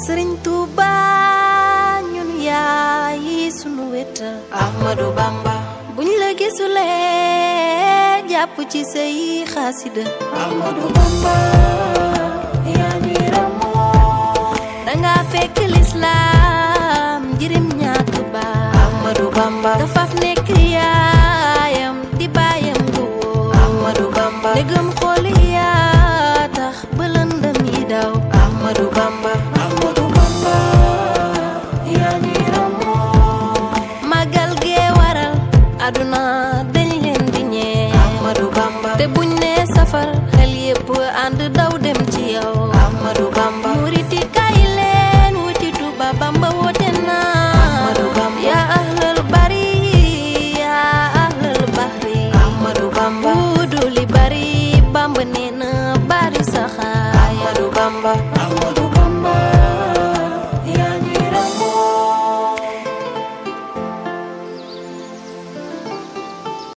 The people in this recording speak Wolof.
Serigne Touba ñun yaay sunu wétal Ahmadou Bamba buñ la gisulee jàpp ci say xasida Ahmadou Bamba yaa mi ramoo danga fekk li